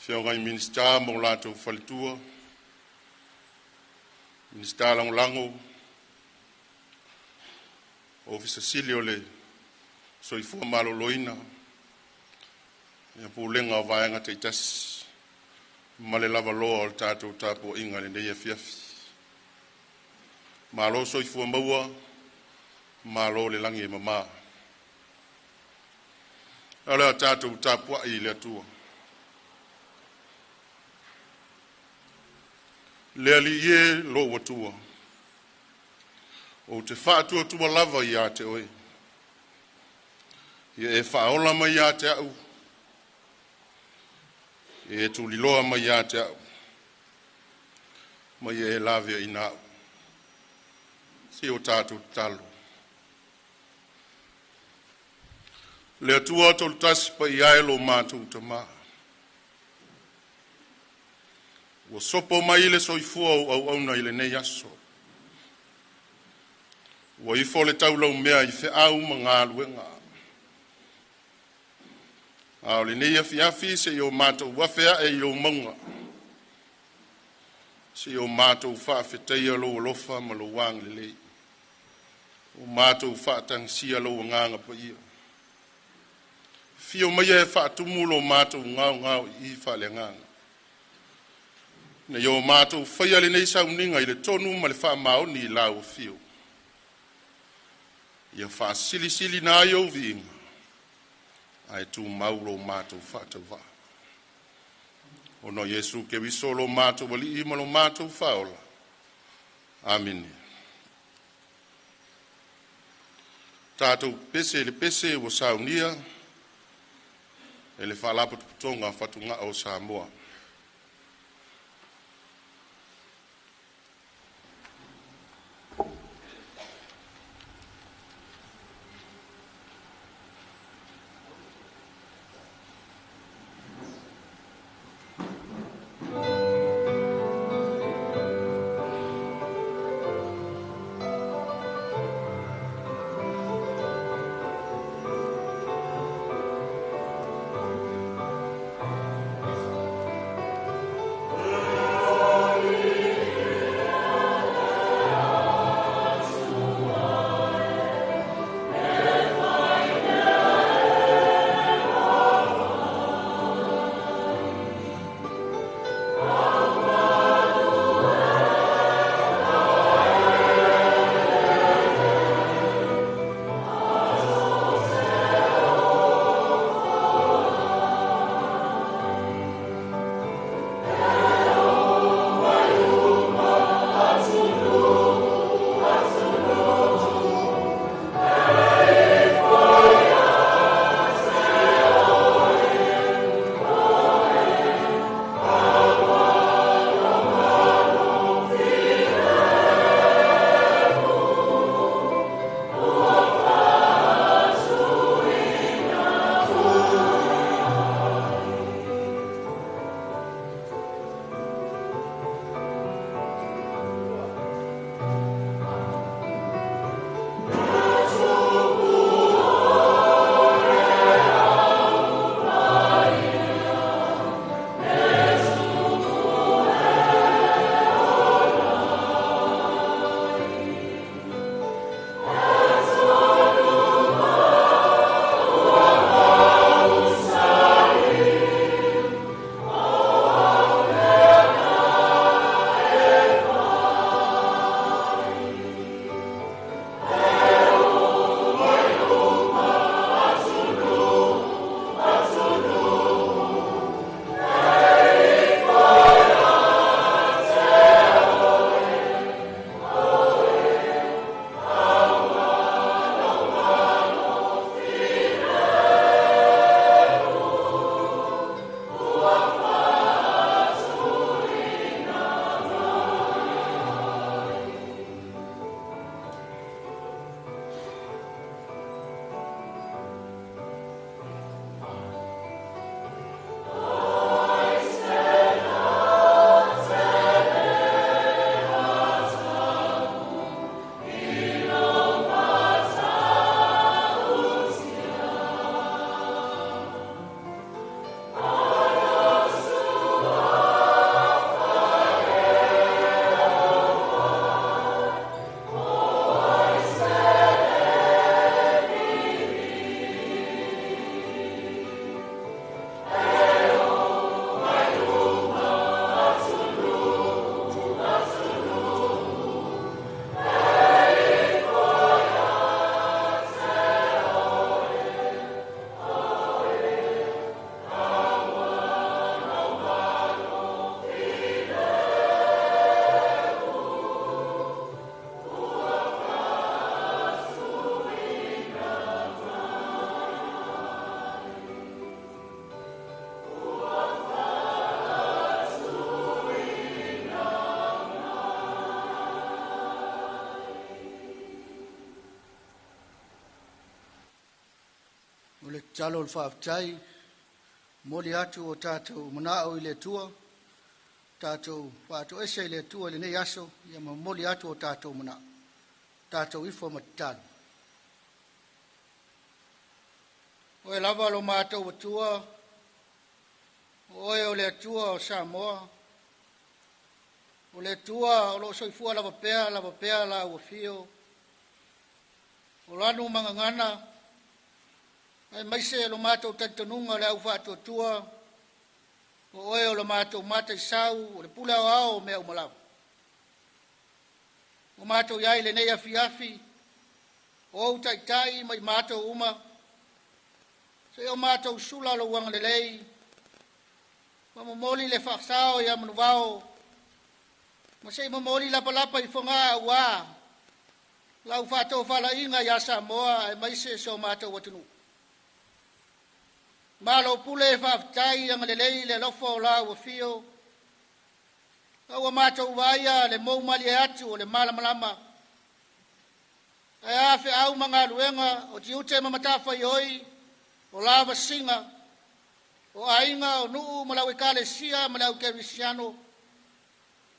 Afioga i Minisita ma o latou faletua, Minisita Lagolago, Ofisa Sili o le Soifua Maloloina, Pulega o Vaega taitasi ma le lavaloa o le tatou tapuaiga i lenei afiafi. Malo le soifua maua, malo le lagi e mama. A o le tatou tapuai i le Atua. Le Alii e, lou Atua, ou te faatuatua lava ia te Oe, ia e faaola mai ia te a'u, ia e tuliloa mai ia te a'u, ma ia e laveaina a'u. Se i o tatou tatalo. Le Atua Toletasi paia e lo matou Tama, ua sopo mai le soifua o ou auauna i lenei aso, ua ifo le taulaumea i feau ma galuega, a o lenei afiafi se i o matou afe ae i ou mauga, se i o matou faafetaia lou alofa ma lou agalelei, ua matou faatagisia lou Agaga Paia. Afio maia e faatumu lo matou gaogaoii faaleagaga ina ia o matou faia lenei sauniga i le tonu ma le faamaoni i lau afio, ia faasilisiliina ai ou viiga ae tumau lo matou faatauvaa. Ona o Iesu Keriso o lo matou Alii ma lo matou Faaola. Amene. Tatou pese i le pese ua saunia e le Faalapotopotoga o Fatugao o Samoa. Tatalo o le faafetai, momoli atu o tatou manao i le Atua, tatou faatoese i le Atua i lenei aso, ia momoli atu o tatou manao, tatou ifo ma tatalo. Oe lava lo matou Atua, o oe o le Atua o Samoa, o le Atua o loo soifua lava pea lava pea lau afio, o lanu ma gagana aemaise lo matou talitonuga o le au faatuatua, o oe o le matou mataisau, o le pule aoao o mea uma lava. Ua matou i ai i lenei afiafi, o ou taitai ma i matou uma, seia o matou sula lou agalelei, ma momoli le faasao ia manuvao, ma se i momoli lapalapa i Fogaa aua lau faatofalaiga ia Samoa aemaise si o matou atunuu. Malo pule faafetai agalelei le alofa o lau afio, a ua matou vaaia le moumalie atu o le malamalama, ae a feau ma galuega o tiute ma matafaioi o lavasiga o aiga, o nuu ma lau ekalesia ma le au kerisiano,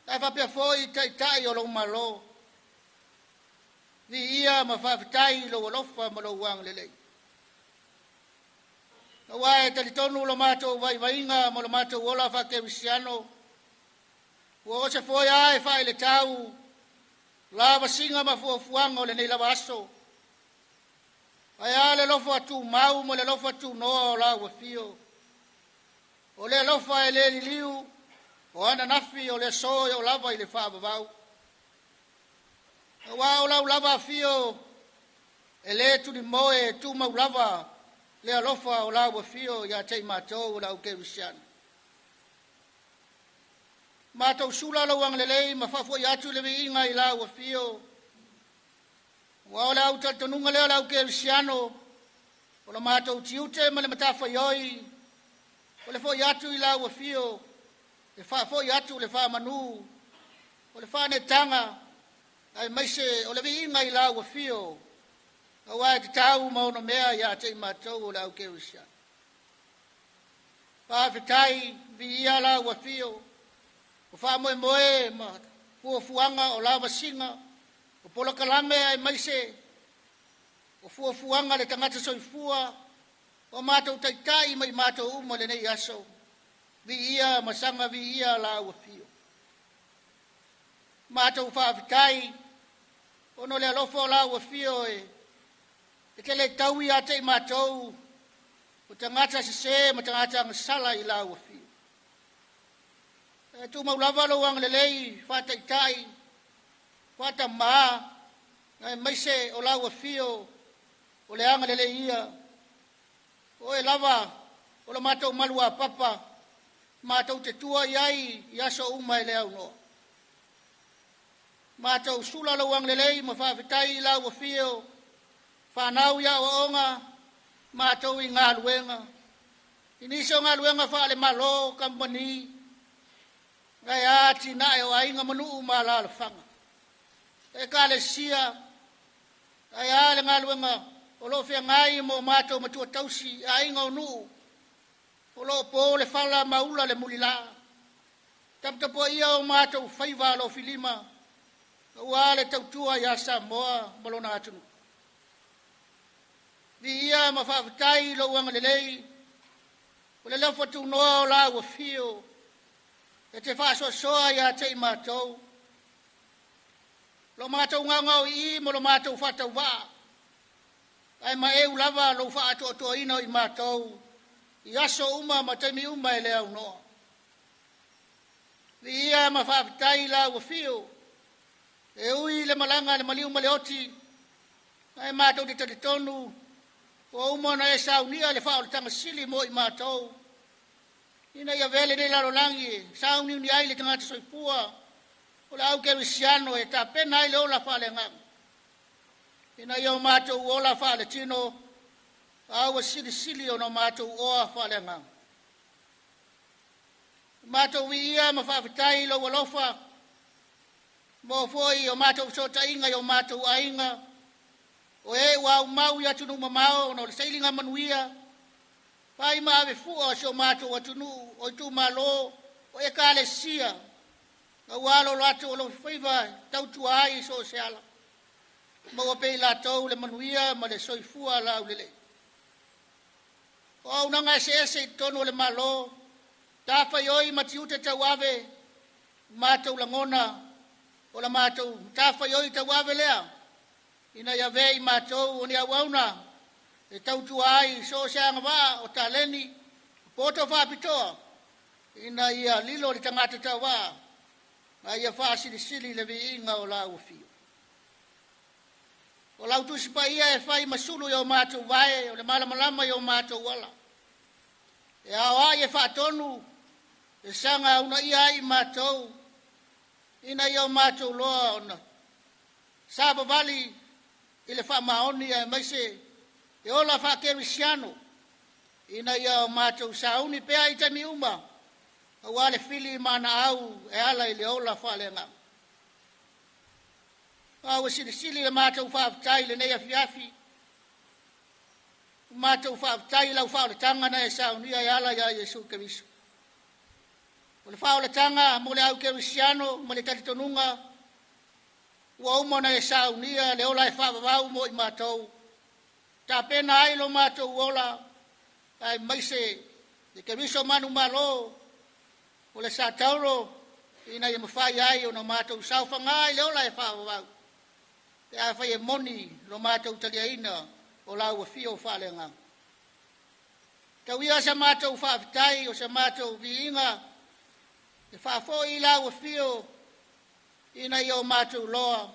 ae faapea foi taitai o lou malo. Viia ma faafetai i lou alofa ma lou agalelei. Aua e talitonu lo matou vaivaiga ma lo matou ola faakerisiano, ua oo se foe lava e fai le tau lavasiga ma fuafuaga o lenei lava aso. Ae a le alofa tumau ma le alofa tunoa o lau afio. O le alofa e le liliu, o ananafi o le aso e oo lava i le faavavau. Aua o lau lava afio e le tulimoe e tumau lava le alofa o lau afio ia te i matou o le au kerisiano. Matou sula lou agalelei ma faafoi atu le viiga i lau afio. Aua o le au talitonuga lea o le au kerisiano, o le matou tiute ma le matafaioi, o le foi atu i lau afio, e faafoi atu le faamanu, o le faanetaga, aemaise o le viiga i lau afio, aua e tatau ma onomea ia te i matou o le au kerisiano. Faafetai, viia lau afio, o faamoemoe ma fuafuaga o lavasiga, o polokalame aemaise o fuafuaga a le tagata soifua, o matou taitai ma i matou uma i lenei aso, viia ma saga viia lau afio. Matou faafetai ona o le alofa o lau afio e te le tau ia te i matou o tagata sese ma tagata agasala i lau afio. E tumau lava lou agalelei faataitai, faatamā, aemaise o lau afio o le agalelei ia. O oe lava o le matou maluapapa, matou te tua i ai i aso uma e le aunoa. Matou sula lou agalelei ma faafetai i lau afio, fanau i aoaoga, matou i galuega, i nisi o galuega faale-Malo, kamupani, ae a atinae o aiga ma nuu ma alaalafaga, ekalesia, ae a le galuega o lo o feagai ma o matou matua tausi, aiga o nuu, o lo o po le fala ma ula le mulila. Taputapuaia o matou faiva alofilima, aua le tautua ia Samoa ma lona atunuu. Viia ma faafetai i lou agalelei, o le alofa tunoa o lau afio, e te faasoasoa ia te i matou. Lo matou gaogaoii ma lo matou faatauvaa, ae maeu lava lou faatoatoaina o i matou, i aso uma ma taimi uma e le aunoa. Viia ma faafetai i lau afio, e ui i le malaga a le maliu ma le oti, ae matou te talitonu ua uma ona e saunia le faaolataga sili mo i matou, ina ia avea lenei lalolagi e sauniuni ai le tagata soifua o le au kerisiano e tapena ai le ola faaleagaga, ina ia o matou ola faaletino, a ua silisili ona o matou oa faaleagaga. Matou viia ma faafetai i lou alofa, mo foi o matou fesootaiga i o matou aiga, o e ua aumau i atunuu mamao ona o le sailiga manuia, Fai ma ave fua o si o matou atunuu, o itumalo, o ekalesia, aua lo latou alofaiva tautua ai i so o se ala. Maua pea e i latou le manuia ma le soifua laulelei. O auaunaga eseese i totonu o le Malo, matafaioi ma tiute tauave, ua matou lagona o la matou matafaioi tauave lea ina ia avea i matou o ni auauna e tautua ai i so o se agavaa o taleni, o poto faapitoa, ina ia lilo le tagata tauvaa a ia faasilisili le viiga o lau afio. O lau Tusi Paia e fai ma sulu i o matou vae, o le malamalama i o matou ala. E aoai e faatonu, e saga uunaia ai i matou, ina ia o matou loa ona savavali i le faamaoni aemaise e ola faakerisiano, ina ia o matou sauni pea i taimi uma, aua le fili ma na au e ala i le ola faaleagaga. A ua silisili le matou faafetai i lenei afiafi, ua matou faafetai i lau faaolataga na e saunia e ala ia Iesu Keriso. O le faaolataga mo le au kerisiano ma le talitonuga ua uma ona e saunia le ola e faavavau mo i matou, tapena ai lo matou ola, aemaise le Keriso manumalo o le Satauro, ina ia mafai ai ona matou saofaga i le ola e faavavau, pe afai e moni lo matou taliaina o lau afio faaleagaga. Tau ia sa matou faafetai o sa matou viiga e faafoi i lau afio, ina ia o matou loa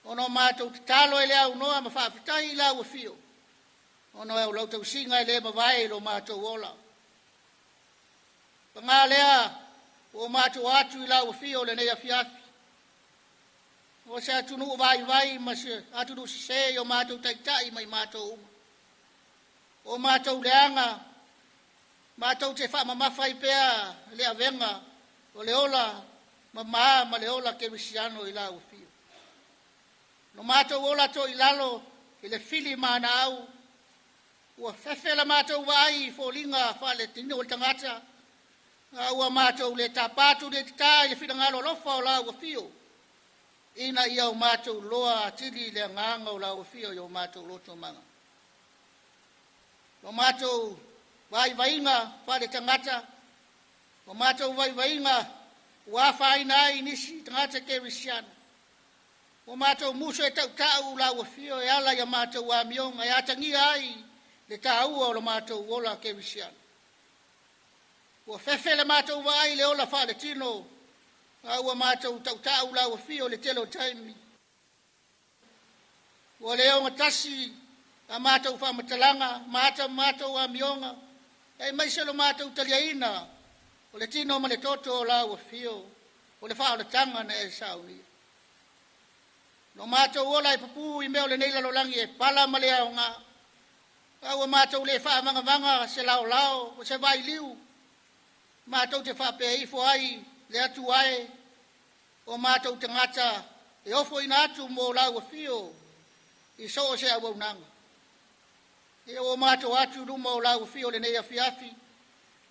ona o matou tatalo e le aunoa ma faafetai i lau afio, ona o lau tausiga e le mavae i lo matou ola. Paga lea ua o matou atu i lau afio lenei afiafi, o se atunuu vaivai ma se atunuu sese i o matou taitai ma i matou uma. O matou leaga, matou te faamamafa ai pea le avega o le ola mama ma le ola kerisiano i lau afio. No matou ola toilalo i le fili ma na au, ua fefe la matou vaai i foliga faaletino o le tagata, a ua matou le tapa atu le tata i le finagalo alofa o lau afio, ina ia o matou loa atili le agaga o lau afio i o matou loto maga. O matou vaivaiga faaletagata, o matou vaivaiga ua afaina ai nisi tagata kerisiano, ua matou musu e tautau lau afio e ala i a matou amioga e atagia ai le taua o lo matou ola kerisiano. Ua fefe le matou vaai i le ola faaletino, a ua matou tautau lau afio i le tele o taimi. Ua le ogatasi a matou faamatalaga ma ata matou amioga, aemaise lo matou taliaina o le tino ma le toto o lau afio, o le faaolataga na e saunia. No matou ola e pupū i mea o lenei lalolagi e pala ma le aoga, a ua matou le faavagavaga se laolao o se vailiu, matou te faapea ifo ai le Atua e, o matou tagata e ofoina atu mo lau afio i so o se auaunaga. E o matou atu i luma o lau afio lenei afiafi,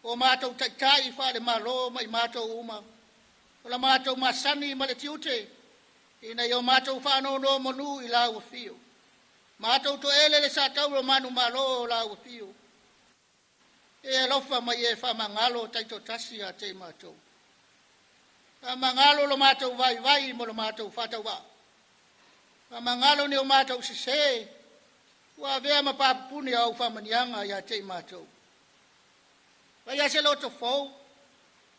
o matou taitai faale-Malo ma i matou uma, o la matou masani ma le tiute, ina ia o matou faanonomanu i lau afio. Matou toele le satauro manumalo o lau afio. E alofa mai e faamagalo taitoatasi ia te i matou. Faamagalo lo matou vaivai ma lo matou faatauvaa. Faamagalo ni o matou sese, ua avea ma papupuni au faamaniaga ia te i matou. Faia se loto fou,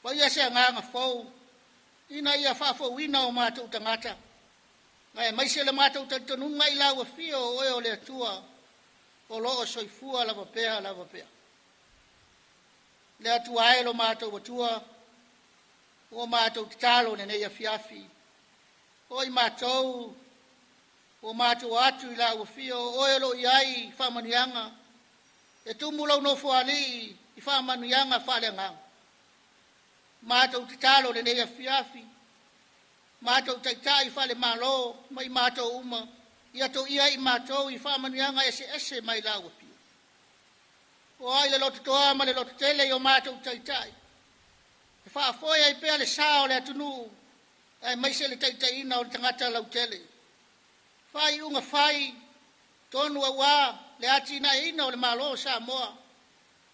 faia se agaga fou, ina ia faafouina o matou tagata, aemaise le matou talitonuga i lau afio o oe o le Atua, o lo o soifua lava pea lava pea. Le Atua e lo matou Atua, ua matou tatalo lenei afiafi, o i matou, ua matou atu i lau afio, o oe o lo o i ai faamanuiaga, e tumu lau nofoalii i faamanuiaga faaleagaga. Matou tatalo lenei afiafi, matou taitai faale-Malo ma i matou uma, ia toia i matou i faamanuiaga eseese mai lau afio. O ai le lototoa ma le lototele i o matou taitai. E faafoe ai pea le sa o le atunuu, aemaise le taitaiina o le tagata lautele. Faaiuga fai tonu auā le atinaeina o le Malo o Samoa,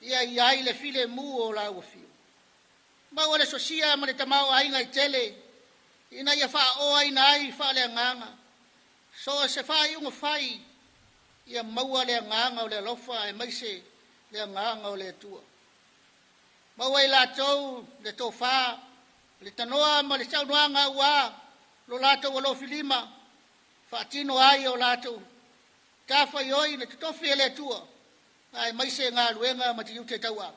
ia i ai le filemu o lau afio. Maua le sosia ma le tamaoaiga e tele, ina ia faaoaina ai faaleagaga. So o se faaiuga fai, ia maua le agaga o le alofa aemaise le agaga o le Atua. Maua i latou le tofa, le tanoa ma le saunoaga auā lo latou alofilima, faatino ai o latou matafaioi na totofi e le Atua, aemaise galuega ma tiute tauave.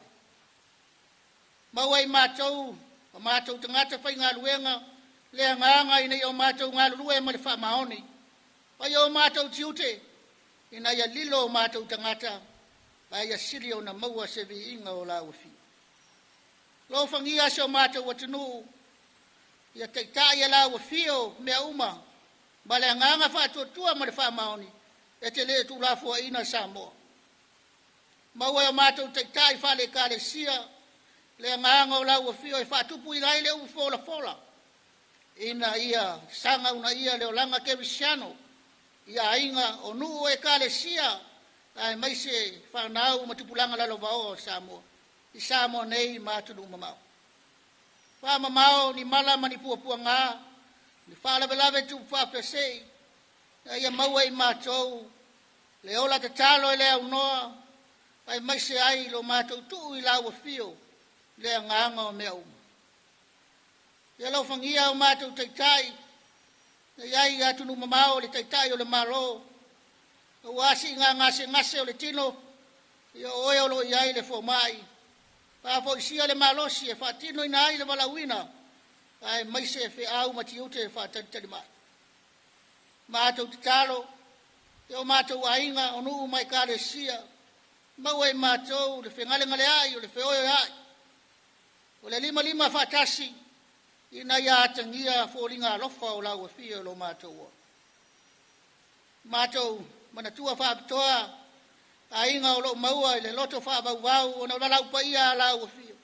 Maua i matou, o matou tagata faigaluega, le agaga ina ia o matou galulue ma le faamaoni. Faia o matou tiute, ina ia lilo o matou tagata, ae ia sili ona maua se viiga o lau afio. Alofagia si o matou atunuu, ia taitai e lau afio mea uma, ma le agaga faatuatua ma le faamaoni, e te le tuulafoaiina Samoa. Maua e o matou taitai faale-Ekalesia le agaga o lau afio e faatupuina ai le upu folafola, ina ia saga uunaia le olaga kerisiano i aiga o nuu o Ekalesia, aemaise fanau ma tupulaga lalovaoa o Samoa, i Samoa nei ma atunuu mamao. Faamamao ni mala ma ni puapuaga, ni faalavelave tupu faafuasei, a ia maua e i matou le ola tatalo e le aunoa, aemaise ai lo matou tuu i lau afio le agaga o mea uma. Ia alofagia o matou taitai, na i ai i atunuu mamao le taitai o le Malo, aua siiga gasegase o le tino, ia o oe o lo o i ai le fomai, faafoisia le malosi e faatinoina ai le valaauina, aemaise feau ma tiute e faatalitali mai. Matou tatalo, ia o matou aiga, o nuu ma ekalesia, maua e matou le fegalegaleai o le feoeoeai, o le limalima faatasi, ina ia atagia foliga alofa o lau afio i lo matou ola. Matou manatua faapitoa aiga o lo o maua i le loto faavauvau ona o valaau paia a lau afio,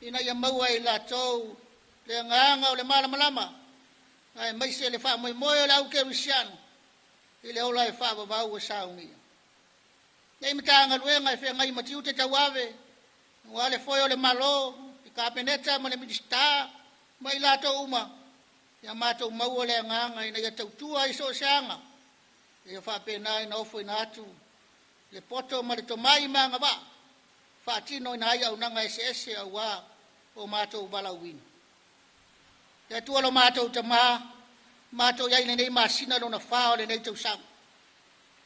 ina ia maua e i latou le agaga o le malamalama, aemaise le faamoemoe o le au kerisiano i le ola e faavavau e saunia. Nei Matagaluega e feagai ma tiute tauave, aua le foe o le Malo, le Kapeneta ma le Minisita ma i latou uma, ia matou maua le agaga ina ia tautua i so o se aga, ia faapena ona ofoina atu le poto ma le tomai ma agavaa, faatinoina ai auaunaga eseese aua o matou valaauina. Le Atua lo matou Tamā, matou i ai i lenei masina lona 4 o lenei tausaga.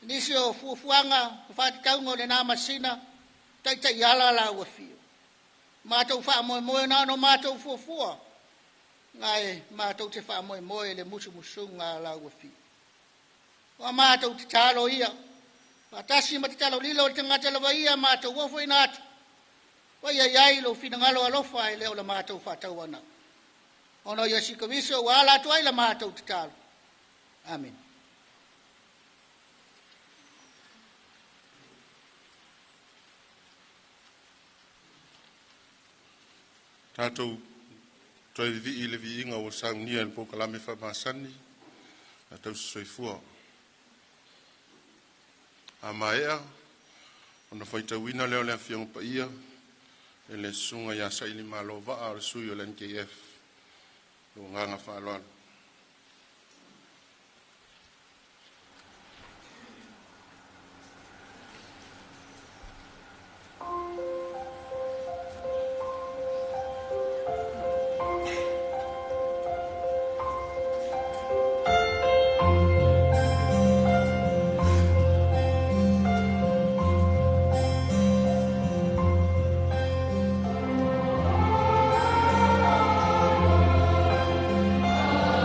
Nisi o fuafuaga ma faatatauga o lena masina, taitaiala lau afio. Matou faamoemoe na ona matou fuafua, ae matou te faamoemoe i le musumusuga a lau afio. O matou tatalo ia, faatasi ma tatalo lilo o le tagata lava ia, matou ofoina atu, faia i ai lou finagalo alofa e le o la matou faatauanau. Ona o Iesu Keriso ua ala atu ai la matou tatalo. Amene. Tatou toe vivii i le viiga ua saunia e le polokalame faamasani a tausi soifua. A maea ona faitauina lea o le Afioaga Paia e le Susuga ia Sailigamalo o le sui o le NKF. Ma le agaga faaaloalo. O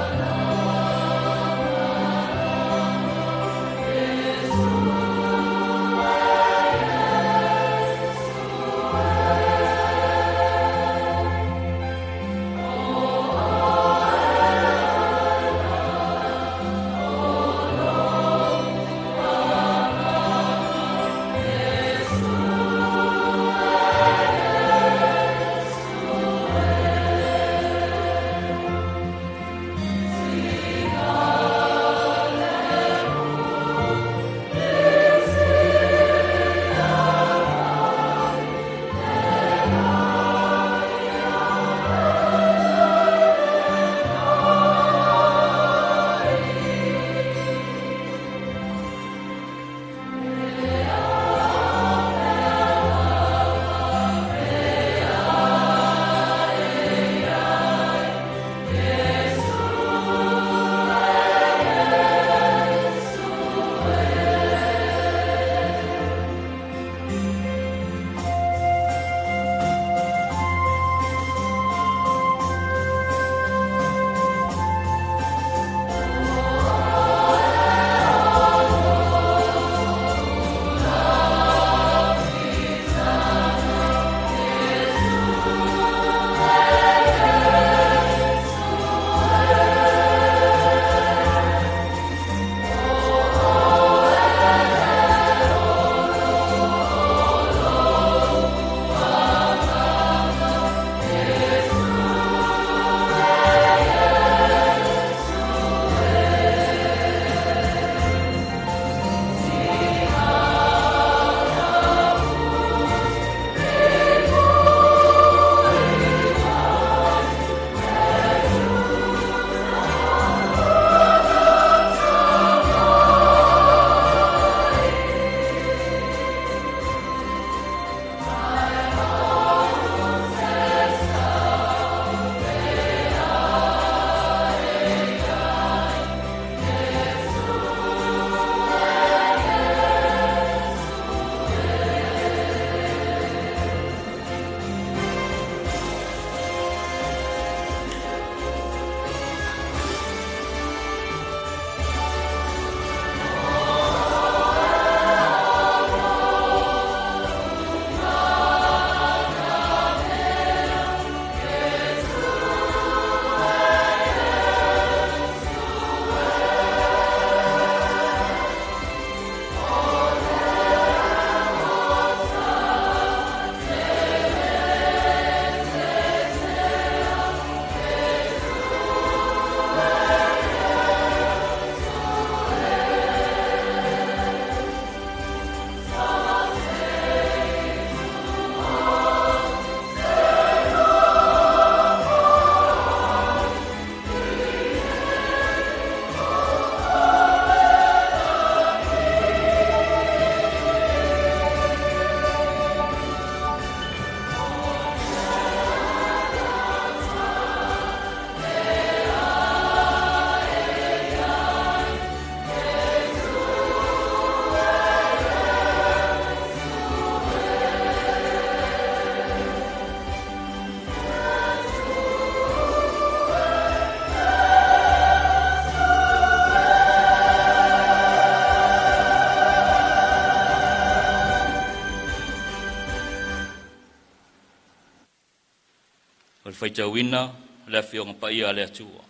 O le faitauina o le Afioga Paia a le Atua.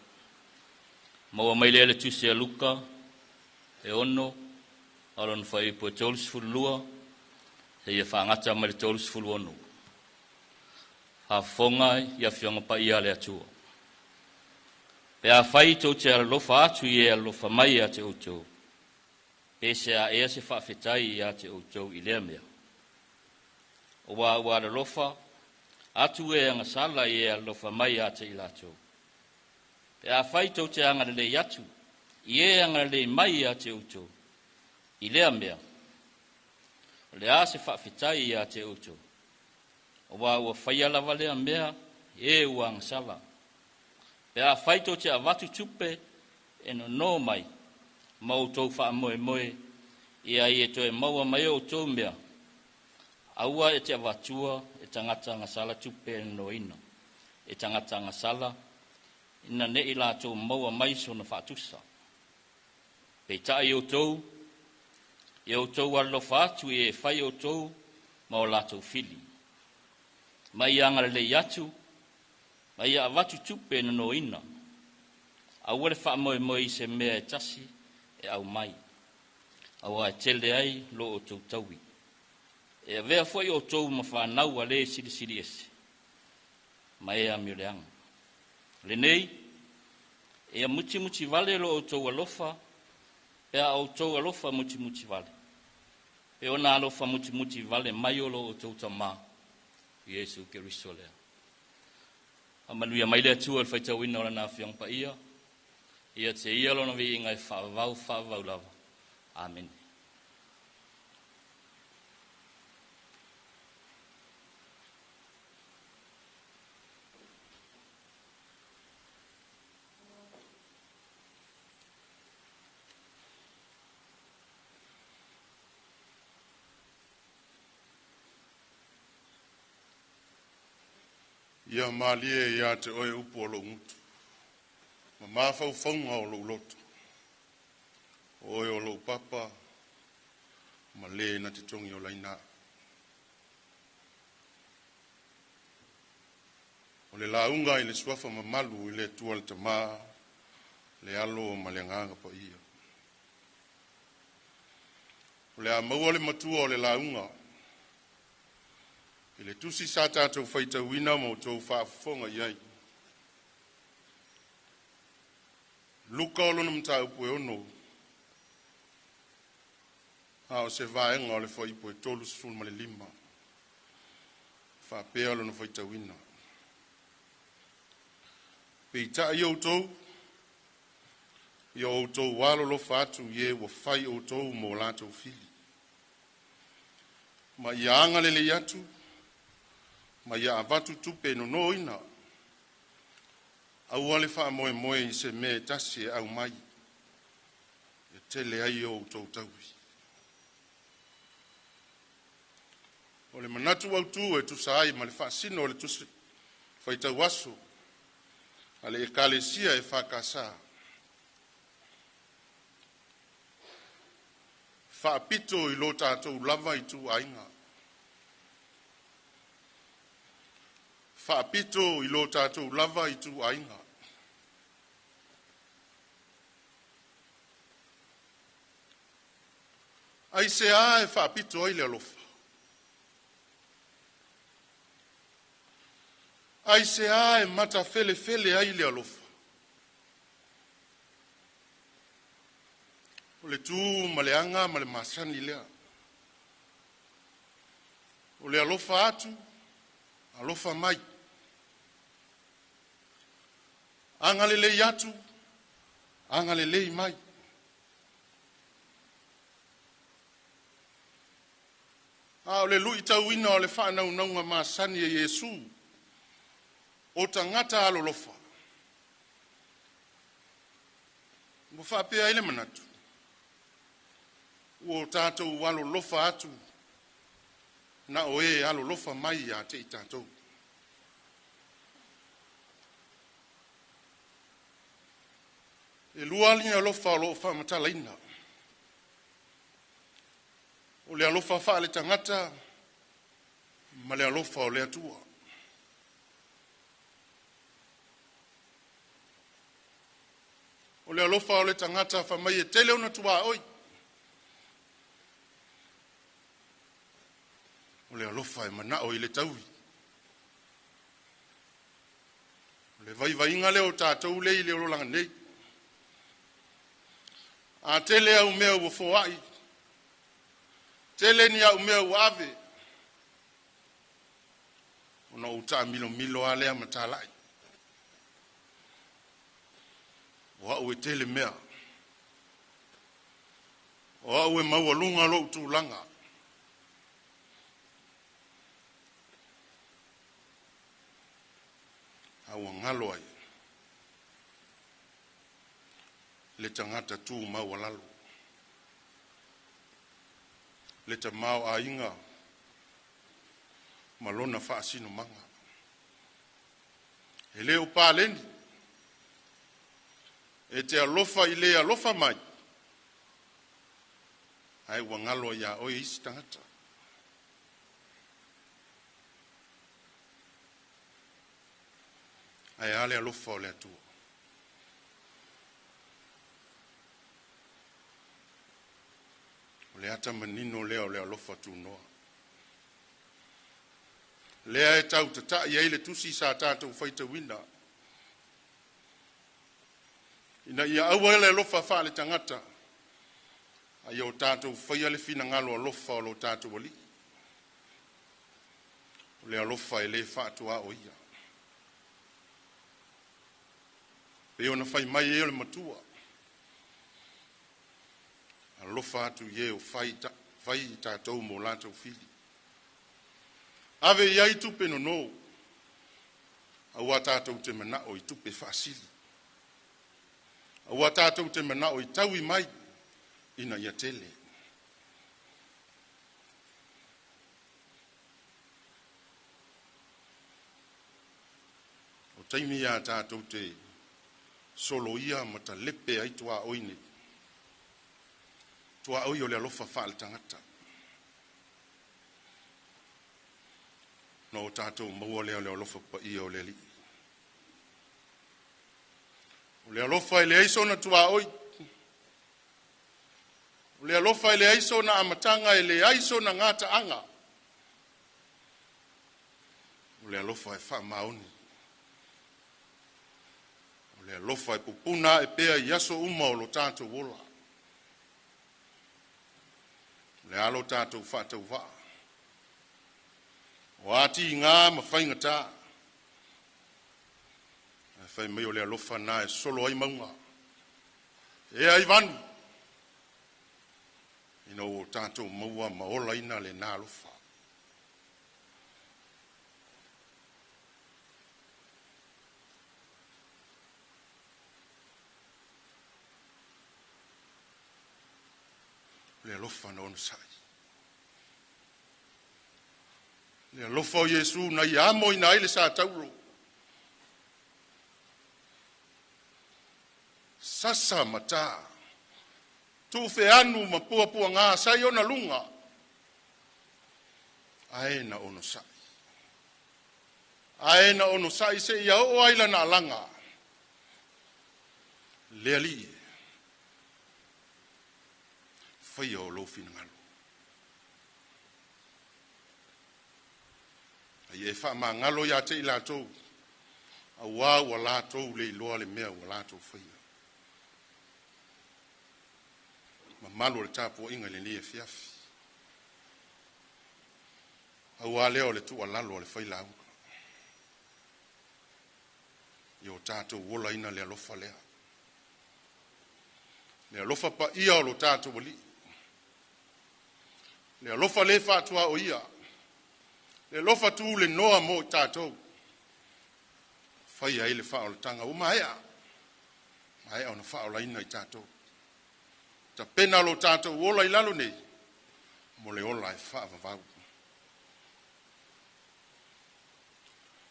Maua mai lea i le Tusi a Luka e 6 a lona fuaiupu e 32 seia faagata mai le 36. Faafofoga i Afioga Paia a le Atua. Pe afai tou te alolofa atu i e alolofa mai ia te outou, pe se a ea se faafetai ia te outou i lea mea. Aua ua alolofa atu e agasala i e alolofa mai ia te i latou. Pe afai tou te agalelei atu i e agalelei mai ia te outou, i lea mea, o le a se faafetai ia te outou, aua ua faia lava lea mea e ua agasala. Pe afai tou te avatu tupe e nono mai ma outou faamoemoe i ai e toe maua mai e outou mea, aua e te avatua e tagata agasala tupe e nonoina e tagata agasala, ina ne i latou maua mai sona faatusa. Peitai outou, ia outou alolofa atu i e fai outou ma o latou fili. Ma ia agalelei atu, ma ia avatu tupe e nonoina. Aua le faamoemoe i se mea e tasi e aumai, aua e tele ai lo outou taui. E avea foi outou ma fanau a le Silisili Ese, ma e amioleaga. Lenei, ia mutimuti vale lo outou alofa, pe a outou alofa mutimuti vale, pe ona alofa mutimuti vale mai o lo outou Tamā, Iesu Keriso lea. Faamanuia mai le Atua i le faitauina o Lana Afioga Paia, ia te ia lona viiga e faavavau faavavau lava. Amene. Ia malie ia te oe upu o lou gutu ma mafaufauga o lou loto, o oe o lou papa ma le na te togiolaina au. O le lauga i le suafa mamalu i le Atua le Tama, le Alo ma le Agaga Paia. O le a maua le matua o le lauga i le tusi sa tatou faitauina ma outou faafofoga i ai. Luka o lona mataupu e 6, a o se vaega o le fuaiupu e 35, faapea lona faitauina. Peitai outou, ia outou alolofa atu i e ua fai outou ma o latou fili, ma ia agalelei atu, ma ia avatu tupe e nonoina. Aua le faamoemoe i se mea e tasi e aumai, e tele ai o outou taui. O le manatu autu e tusa ai ma le faasino o le Tusi Faitau Aso a le Ekalesia EFKS, faapito i lo tatou lava ituaiga. Faapito i lo tatou lava ituaiga. Aisea e faapito ai le alofa? Aisea e matafelefele ai le alofa? O le tu ma le aga ma le masani lea. O le alofa atu, alofa mai. Agalelei atu, agalelei mai. A o le luitauina o le faanaunauga masani a Iesu o tagata alolofa, ua faapea ai le manatu, ua o tatou alolofa atu na o e alolofa mai ia te i tatou. E lua ni alofa o lo o faamatalaina. O le alofa faale-tagata ma le alofa o le Atua. O le alofa o le tagata fai mai e tele ona tuaoi. O le alofa e manao i le taui. O le vaivaiga lea o tatou lea i le olaga nei. A tele au mea ua foai, tele ni au mea ua ave, ona ou taamilomilo lava lea ma talai. O au e tele mea. O au e maualuga lou tulaga. A ua galo ai le tagata tu maualalo, le tamaoaiga ma lona faasinomaga. E le o paleni, e te alofa i le alofa mai, ae ua galo ai ia oe isi tagata. Ae a le alofa o le Atua? O le ata manino lea o le alofa tunoa. Lea e tau tatai ai le tusi sa tatou faitauina. Ina ia aua le alofa faale-tagata, a ia o tatou faia le finagalo alofa o lo tatou Alii. O le alofa e le faatuaoia. Pei ona fai mai ai o le matua, alofa atu i e o fai i tatou ma o latou fili. Ave i ai tupe nono, aua tatou te manao i tupe faasili. Aua tatou te manao i taui mai ina ia tele. O taimi ia tatou te soloia ma talepe ai tuaoi nei. Tuaoi o le alofa faale-tagata. Na o tatou maua lea o le alofa paia o le Alii. O le alofa e leai sona tuaoi. O le alofa e leai sona amataga, e leai sona gataaga. O le alofa e faamaoni. O le alofa e pupuna ae pea i aso uma o lo tatou ola. O le a lo tatou faatauvaa? O a tiga ma faigata, ae fai mai o le alofa na e solo ai mauga, e ea ai vanu, ina ua tatou maua ma olaina lena alofa. O le alofa na onosai. Le alofa o Iesu na ia amoina ai le satauro, sasa ma ta, tuufeanu ma puapuaga sa i ona luga, ae na onosai. Ae na onosai seia oo ai lana alaga. Le Alii, faia o lou finagalo. Ai e faamagalo ia te i latou, auā ua latou le iloa le mea ua latou faia. Mamalu o le tapuaiga i lenei afiafi. Auā lea o le tuualalo a le failauga. Ia o tatou olaina le alofa lea. Le alofa paia o lo tatou Alii. Le alofa le faatuaoia. Le alofa tu le noa mo i tatou. Faia ai le faaolataga ua maea. Maea ona faaolaina i tatou. Tapena lo tatou ola i lalo nei, mo le ola e faavavau.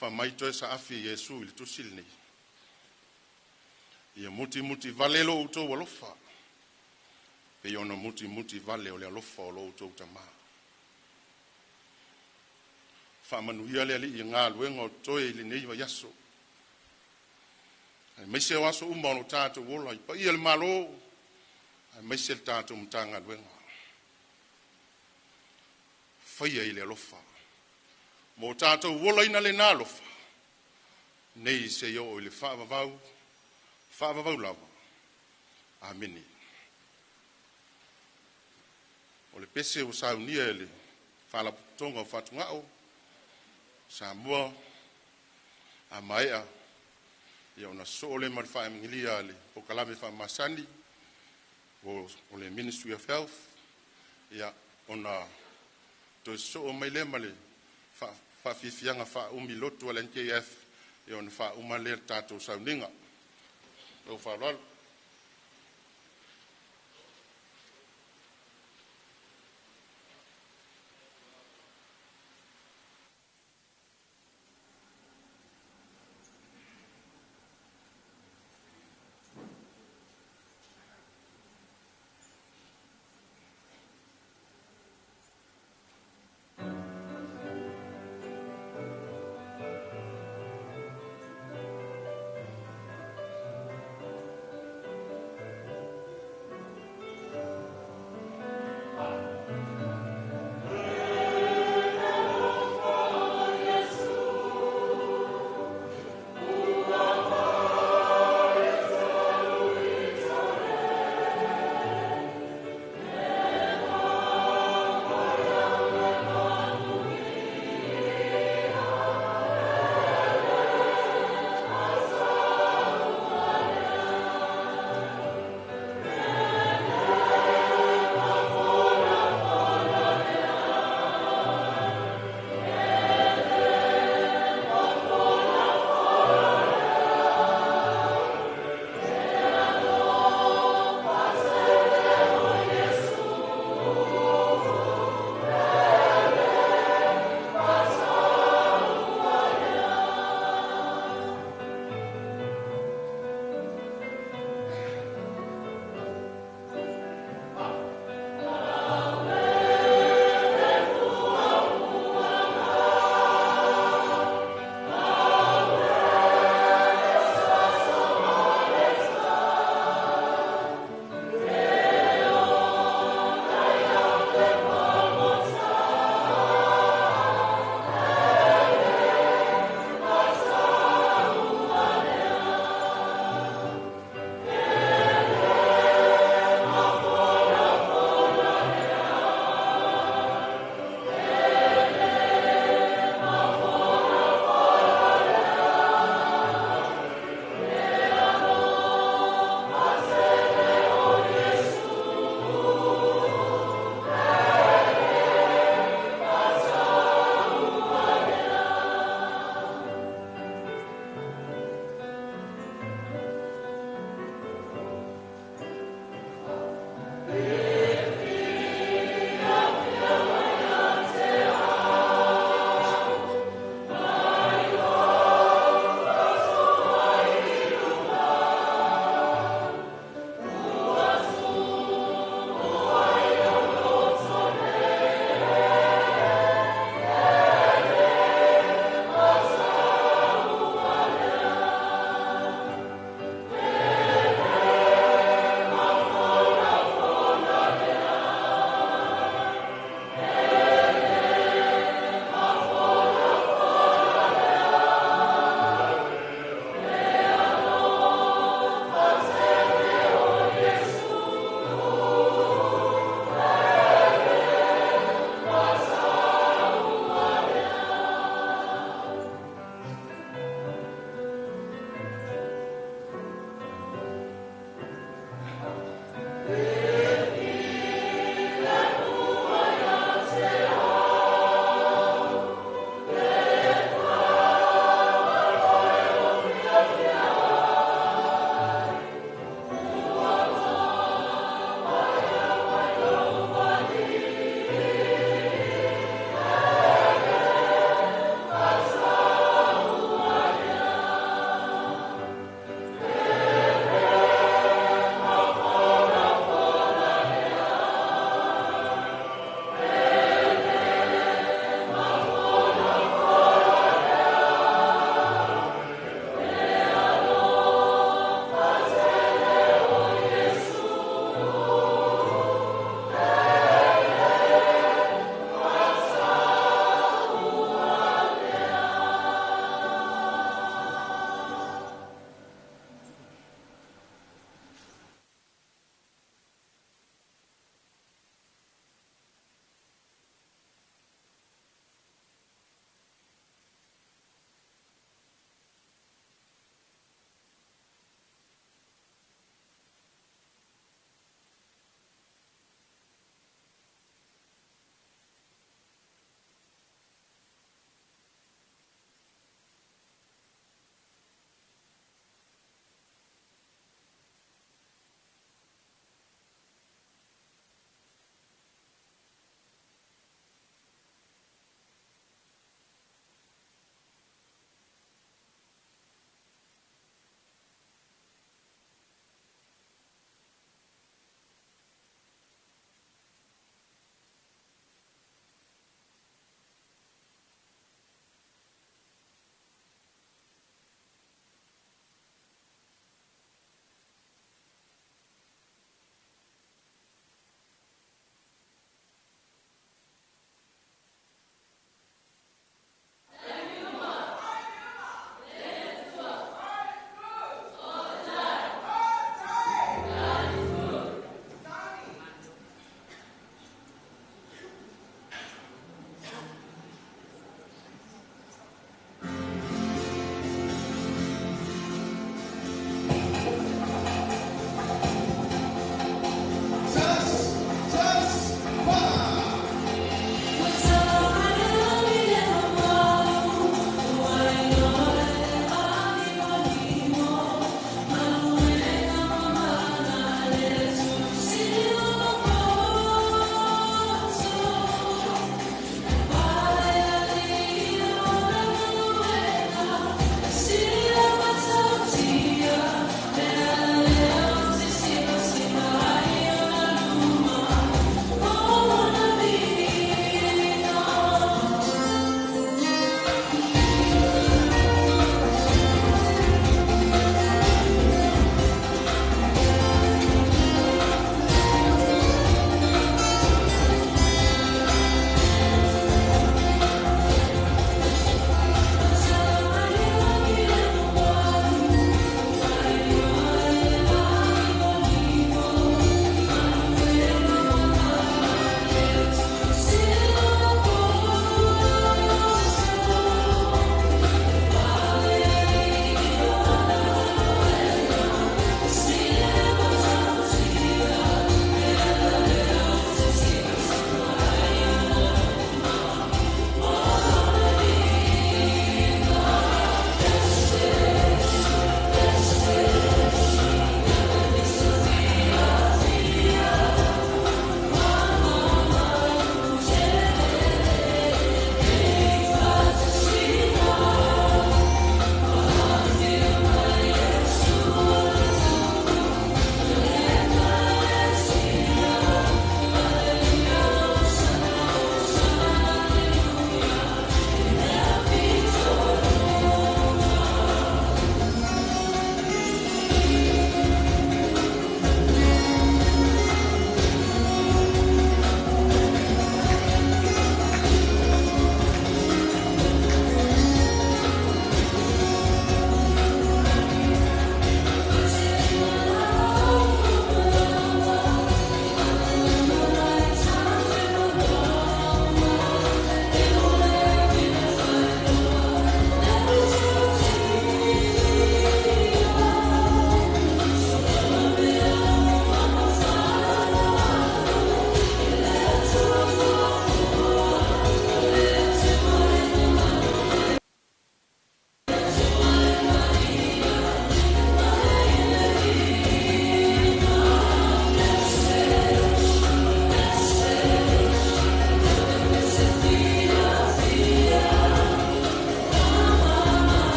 Fai mai toe saafi e Iesu i le tusi lenei. Ia mutimuti vale lo outou alofa, pei ona mutimuti vale o le alofa o lo outou tamā. Faamanuia le Alii i galuega o totoe i lenei vaiaso. Aemaise o aso uma o lo tatou ola, i paia o le Malo, aemaise le tatou Matagaluega. Faia i le alofa, mo tatou olaina lena alofa, nei seia oo i le faavavau, faavavau lava. Amene. O le pese ua saunia e le Faalapotopotoga o Fatugao Samoa a maea ona sosoo lea ma le faamagilia a le polokalame faamasani o le Ministry of Health, ona toe sosoo mai lea ma le faafiafiaga faaumi lotu a le NKF, ona faauma lea o le tatou sauniga. Ma le faaaloalo.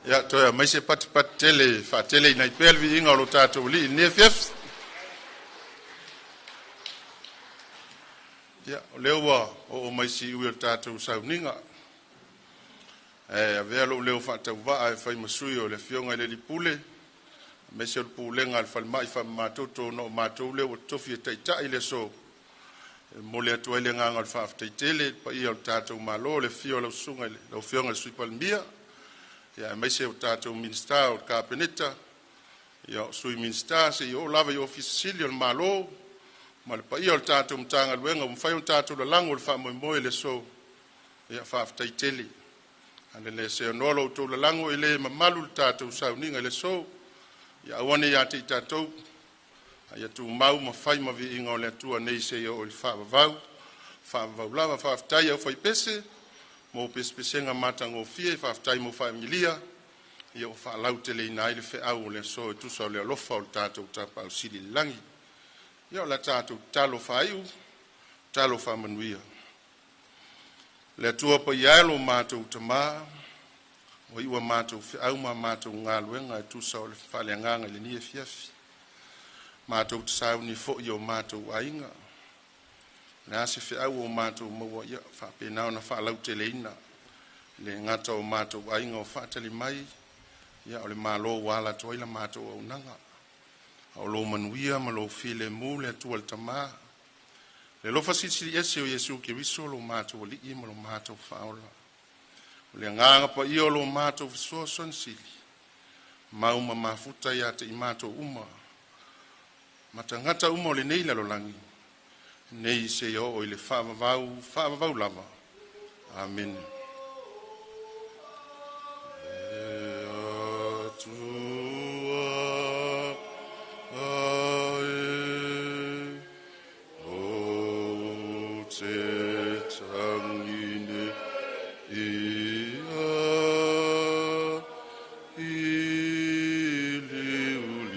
Ia toe aumai se patipati tele e faateleina ai pea le viiga o lo tatou Alii i lenei afiafi. Ia, o lea ua oo mai siui o le tatou sauniga, ae avea lou leo faatauvaa e fai ma sui o le Afioga i le Alii Pule aemaise o le Pulega a le Falemai Faamamatoto, ona o matou lea ua totofi e taitai i le aso, e momoli atu ai le agaga o le faafetai tele i le paia o le tatou Malo, i le afio o lau Susuga i lau Afioga i le Sui Palemia, aemaise o tatou Minisita o le Kapeneta, o Sui Minisita seia oo lava i Ofisa Sili o le Malo ma le paia o le tatou Matagaluega ua mafai ona tatou lalago i le faamoemoe i le aso. Ia faafetai tele. A le seanoa lo outou lalago e le mamalu le tatou sauniga i le aso. Ia aua ne i ia te i tatou, a ia tumau ma fai ma viiga o le Atua nei seia oo i le faavavau, faavavau lava. Faafetai i le aufaipese mo pesepesega matagofie, faafetai mo faamanuia ua faalauteleina ai le feau o le aso e tusa o le alofa o le tatou Tapaau Sili i le lagi. Ia o le tatou tatalo faaiu, tatalo faamanuia. Le Atua Paia e lo matou Tama, ua iu a matou feau ma a matou galuega e tusa o le faaleagaga i lenei afiafi. Matou te sauni foi i o matou aiga, o le a se feau ua matou maua, ia faapena ona faalauteleina, e le gata o matou aiga o faatali mai, a o le Malo ua ala atu ai la matou auaunaga. A o lo manuia ma lou filemu le Atua le Tama, le alofa Silisili Ese o Iesu Keriso lo matou Alii ma lo matou Faaola, o le Agaga Paia o lo matou Fesoasoani Sili, mau ma mafuta ia te i matou uma ma tagata uma o lenei lalolagi, nei seia oo i le faavavau, faavavau lava. Amene. Le Atua ae, ou te tagi nei ia, i liuliua